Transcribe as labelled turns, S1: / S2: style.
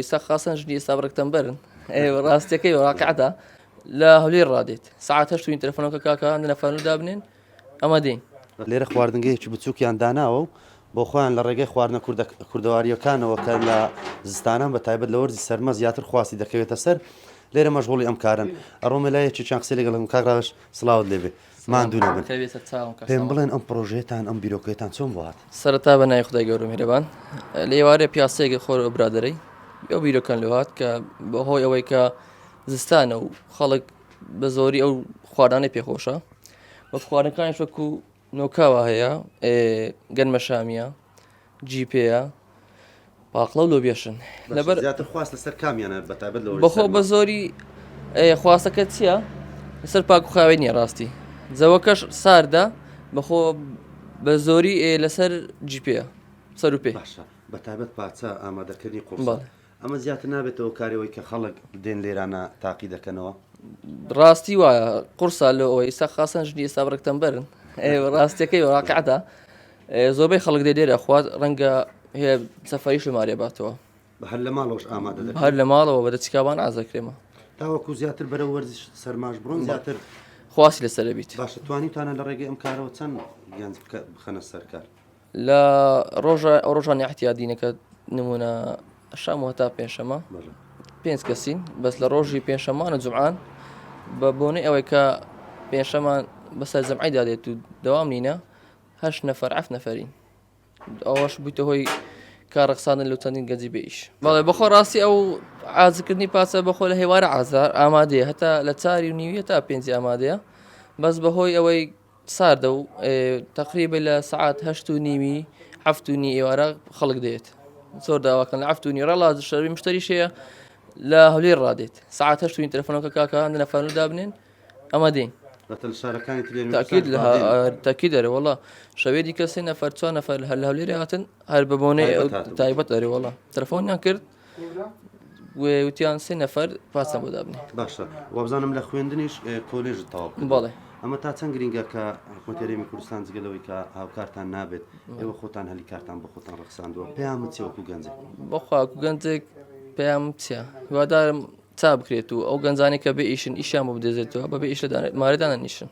S1: ئێستا خاصەن ژنی ئێستا بڕێک تەمبەرن ڕاستیەکەی واقعدا لە هەولێر ڕادێت ساعت هەشت وین تەلەفۆنەکە کاکە هەندە نەفەر دابنێن ئەمە دێین.
S2: لێرە خواردنگەیەکی بچووکیان داناوە و بۆ خۆیان لە ڕێگەی خواردنە کوردەوارییەکانەوە کە لە زستانان بە تایبەت لە وەرزی سەرما زیاتر خواستی دەکەوێتە سەر لێرە مەشغوڵی ئەم کارەن. ئەڕۆمە لای یەکێکیان قسەی لەگەڵ بکەم. کاک ڕاوێژ سڵاوت لێ بێ. ماندوو نەبن. پێم بڵێن ئەم پڕۆژەیەتان ئەم بیرۆکەیەتان چۆن بۆ هات؟
S1: سەرەتا بە ناوی خودای گەورە و میهرەبان. لە ئێوارێ پیاسەیەک خۆر ئەو برادەرەی ئەو بیرۆکەن لۆ هات کە بەهۆی ئەوەی کە زستانە و خەڵک بە زۆری ئەو خواردانەی پێخۆشە وەک خواردنەکانیش وەکو نۆکاوە هەیە گەنمەشامیە جیپەیە پاقلە و لۆبیەشن
S2: لەبەر زیاتر خواست لەسەر کامیانە بە تایبەت لە
S1: بەخۆ بە زۆری خواستەکە چییە لەسەر پاک و خاوێن نییە ڕاستی جەوەکەش ساردە بەخۆ بە زۆری لەسەر جیپەیە سەر و پێ
S2: باشە بە تایبەت پارچە ئامادەکردنی قوڕسە ئەمە زیاتر نابێتە هۆکاری ئەوەی کە خەڵک دێن لێرانە تاقی دەکەنەوە؟
S1: ڕاستی وایە قورسە لۆ ئەوەی ئیستا خاصەن ژنی ئێستا بڕێک تەمبەرن ڕاستیەکەی واقعدا زۆربەی خەڵک دێ لێرە خوات ڕەنگە هەیە سەفەریش لەمارێ باتەوە
S2: هەر لە ماڵەوەش ئامادە دەکرێت
S1: هەر لە ماڵەوە بە دەچکابان ئازەکرێمە
S2: تاوەکو زیاتر بەرەو وەرزش سەرماش بڕۆن زیاتر
S1: خواستی لەسەر بیت
S2: باشە توانیتانە لە ڕێگەی ئەم کارەوە چەند گەنج بخەنە سەر کار
S1: لە ڕۆژە ئەو ڕۆژانی احتیادینە کە نمونە شەم و هەتا پێنجشەمە پێنج کەسین بەس لە ڕۆژی پێنجشەمان و جومعان بە بۆنەی ئەوەی کە پێنجشەمان بەسەر جەمعیدا دێت و دەوام نینە هەشت نەفەر عەف نەفەرین ئەوەش بوویتە هۆی کار ڕەخساندن لە چەندین گەنجی بێ ئیش بەڵێ بەخۆ ڕاستی ئەو عازکردنی پاسە بەخۆ لە هێوارە ئازار ئامادەیە هەتا لە چاری و نیویە تا پێنجی ئامادەیە بەس بەهۆی ئەوەی ساردە و تەقریبە لە سەعات هەشت و نیوی هەفت و نی ئێوارە خەڵک دێت زۆر داواکەن لە هەفت و نی ڕەڵا شەوی مشتەریش هەیە لە هەولێر ڕادێت سەعات هەشت و نی تەلەفۆنەکە کاکە هەندە نەفەر دابنێن ئەمە دێین
S2: لە شارەکانی تری
S1: تاکید لە تاکید دەرێ وەڵا شەوێ دیکە سێ نەفەر چوار نەفەر هەر لە هەولێر هاتن هەر بە بۆنەی تایبەت دەرێ وەڵا تەلەفۆنیان کرد وتیان سێ نەفەر پاسان بۆ دابنێ.
S2: باشە وابزانم لە خوێندنیش کۆلێژت تەواو کردووە.
S1: بەڵێ.
S2: ئەمە تا چەند گرینگە کە حکومەتی هەرێمی کوردستان جگە لەوەی کە هاوکارتان نابێت ئێوە خۆتان هەلی کارتان بۆ خۆتان ڕەخساندووە پەیامت چیە وەکو گەنجێک؟
S1: بەخوا وەکو گەنجێک پەیامم چیە هیوادارم چا بکرێت و ئەو گەنجانەی کە بێ ئیشن ئیشیان بۆ بدۆزێتەوە بەبێ ئیش لە مارێ دانەنیشن.